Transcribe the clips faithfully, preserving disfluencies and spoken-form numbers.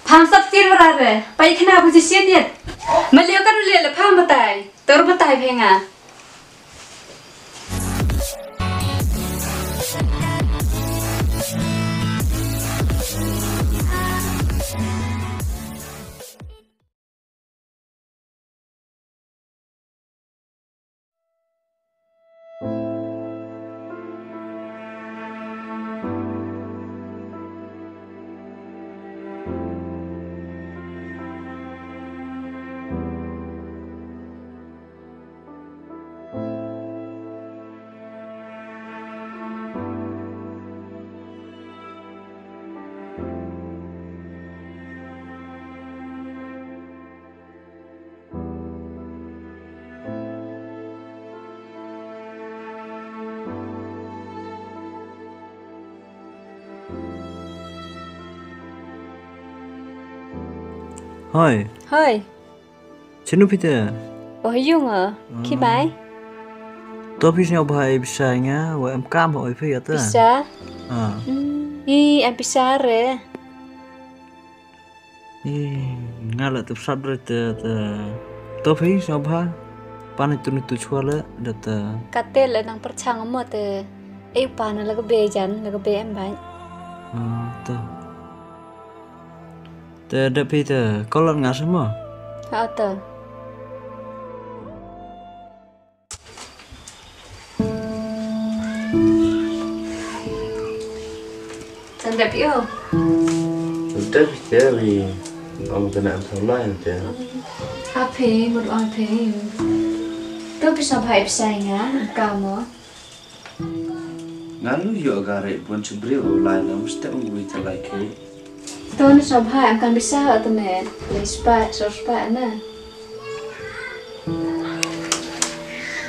Pham sap sien wara re, pa i khana bu sien yet. Maliu kan le le pham batai, tor batai phe nga. Hoi. Hoi. Chinu phi te? Oh, yung ah. Khi bai? To phi sngewbha ai pisa nga, wa em kam hoi phi ata. Pisa? Ah. Hmm. I em pisa re. Ih, nga la tup sat re te, te. To phi sngewbha. Pan itu ni tu chwa le da te. Kate le nang perchang mo te. Eh, pan la ka be jan, la ka be em bai. Ah, to. Te da phi te kolon nga semo. Ha to. Tanda pio. Udah phi te ri ong kena antau lain te. Ape mut ong te. Tu pisa bhai pisa nga kamu. Nga lu yo gare pun chibri u lai na mesti ong wi te lai ke. To ni sobha em kan bisa tu ne. Lai spa so spa na.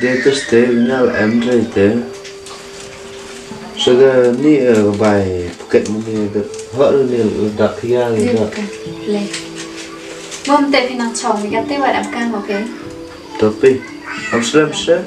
De tu ste nyal em re te. Sada ni bai paket mani de. Ho ni da pia ni da. Le. Mom te phi nang chong ni kate wat em kan, okay. Tapi. Am slem slem.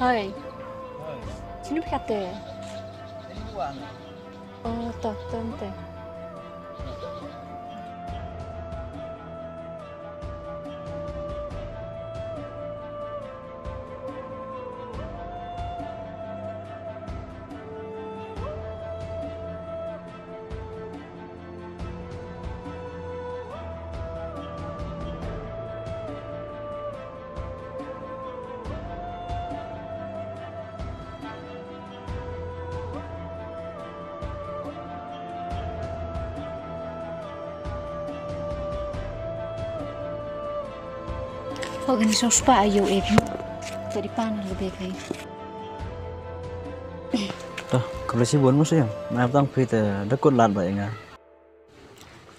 Hoi. Hoi. Sini phi kate? Ini dua ni. Oh, toh, toh, toh. Ho kani song spa ayo e phi. Tadi pan le be kai. To, khublei shibun mo sih. Nai tang phi te da kut lad ba ïa nga.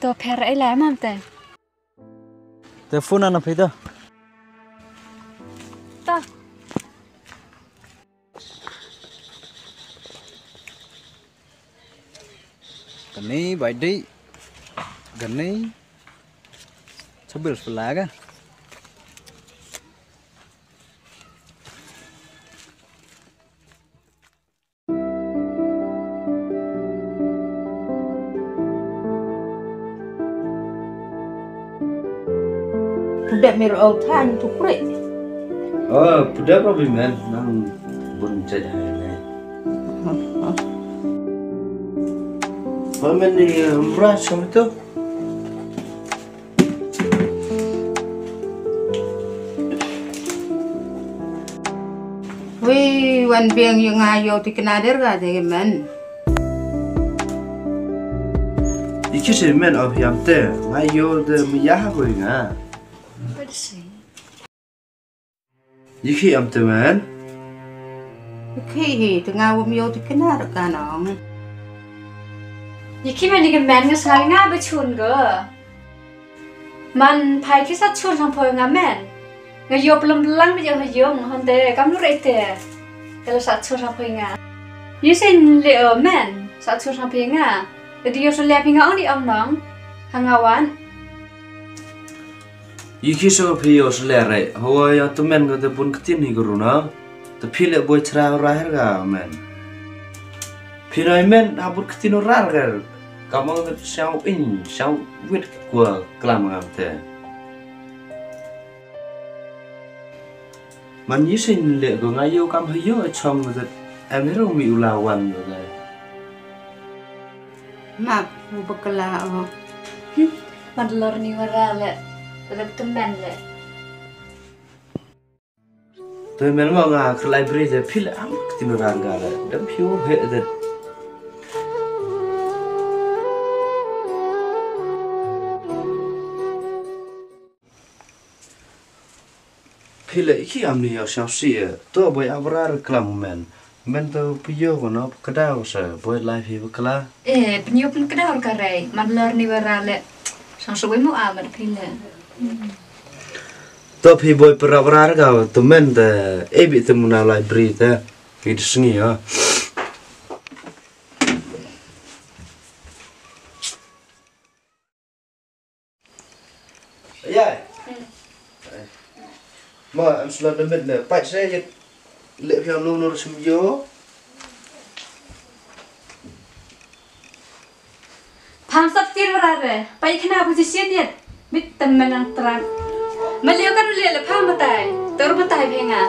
To pher ai lai mam te. Te phone na phi to. To. Kani bai dei. Kani. Sabil pelaga. Pudap mir au than tu kure. Oh, pudap Robi men nang bun chat hai ne. Ba men ni mra sam tu. Wi, wan biang ïa nga ïoh ti kena der ga de men. Iki si men of yam te, nga ïoh de mya ha ko nga. Ïa ki am te men. Ïa ki hi te nga wam ïoh te kena ra ka nong. Ïa ki men ïa ki men nga sai nga ba chun go. Man phai ki sa chur sang phoi nga men. Nga ïoh plum lang ba ïoh ha ïoh hon te kam nu rei te. Ka la sa chur sang phoi nga. Ïa shin le o men. Sa chur sang phoi nga. Te di ïoh sa le phi nga ong di ong nong. Ha nga wan. Ïa ki sa phi ïoh sa le rei. Hawa ïa tu men ka te bun ktin hi ka runa. Te phi le boi chra ra her ga men. Phi noi men ha bun ktin ra her. Ka mong te siaw in siaw wit kwa klam ngam te. Man ïa shin le ko nga ïoh kam ha ïoh chong zat em hero mi u la wan ko. Map u bakla o. Hmm, man lor ni wara le. Rep temen le. Te men mo nga ka library te phi le am ktin ra nga le. Dam phi u he zat. Phi le ki am ni ïa siaw si e. To boi abrar klam men. Men to phi ïoh ko no kadaw sa boi lai phi bakla. Eh, phi ïoh phi kadaw ka rei. Man lor ni wara le. Sang sa boi mo am phi le. To phi boi para abrar ka to men te e bi te muna library te. Ki de sngi ya. Ayai. Ma, am sula da mit ne. Pait se yet. Le phi am no no sim yo. Pham sat kir wara re. Pait khna position yet. Mit tam menang tran. Ma leo kan le le pham batai. Tor batai phi nga.